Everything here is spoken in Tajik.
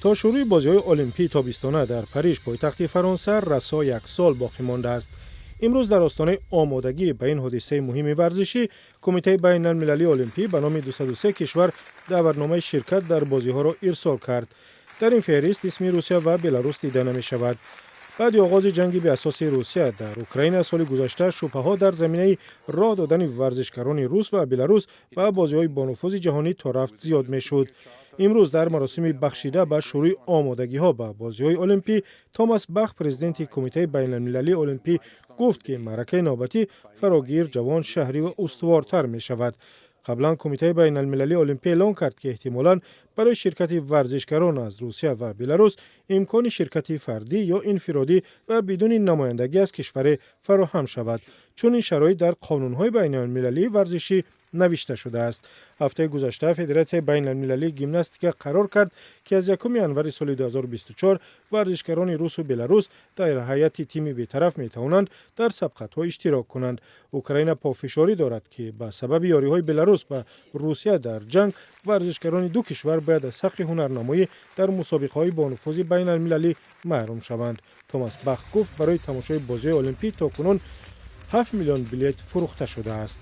То шурӯи бозиҳои Олимпии тобистона дар Париж, пойтахти Фаронса, расо як сол боқӣ мондааст. Имрӯз дар остонаи омодагӣ ба ин ҳодисаи муҳими варзишӣ, Кумитаи байналмилалии Олимпӣ ба номи 203 кишвар даъватномаи ширкат дар бозиҳоро ирсол кард. Дар ин феҳрист исми Русия ва Беларус дида намешавад. Баъди оғози ҷанги беасоси Русия дар Украина соли гузашта, шубҳаҳо дар заминаи роҳ додани варзишгарони рус ва беларус ба бозиҳои бонуфузи ҷаҳонӣ то рафт зиёд мешуд. Имрӯз дар маросими бахшида ба шурӯи омодагиҳо ба бозиҳои Олимпӣ, Томас Бах, президенти Кумитаи байналмилалии Олимпӣ, гуфт, ки маъракаи навбатӣ фарогир, ҷавон, шаҳрӣ ва устувортар мешавад. Қаблан Кумитаи байналмилалии Олимпӣ эълон кард, ки эҳтимолан барои ширкати варзишгарон аз Русия ва Беларус имкони ширкати фардӣ ё инфиродӣ ва бидуни намояндагӣ аз кишваре фароҳам шавад. Чунин шароит дар қонунҳои байналмилалии варзишӣ навишта шудааст. Ҳафтаи гузашта Федератсияи байналмилалии гимнастика қарор кард, ки аз 1 январи соли 2024 варзишгарони русу беларус дар ҳайати тими бетараф метавонанд дар сабқатҳо иштирок кунанд. Украина пофишорӣ дорад, ки ба сабаби ёриҳои Беларус ба Русия дар ҷанг, варзишгарони ду кишвар бояд аз ҳаққи ҳунарнамоӣ дар мусобиқаҳои бонуфузи байналмилалӣ маҳрум шаванд. Томас Бах гуфт, барои тамошои бозиҳои Олимпӣ то кунун 7 миллион билет фурӯхта шудааст.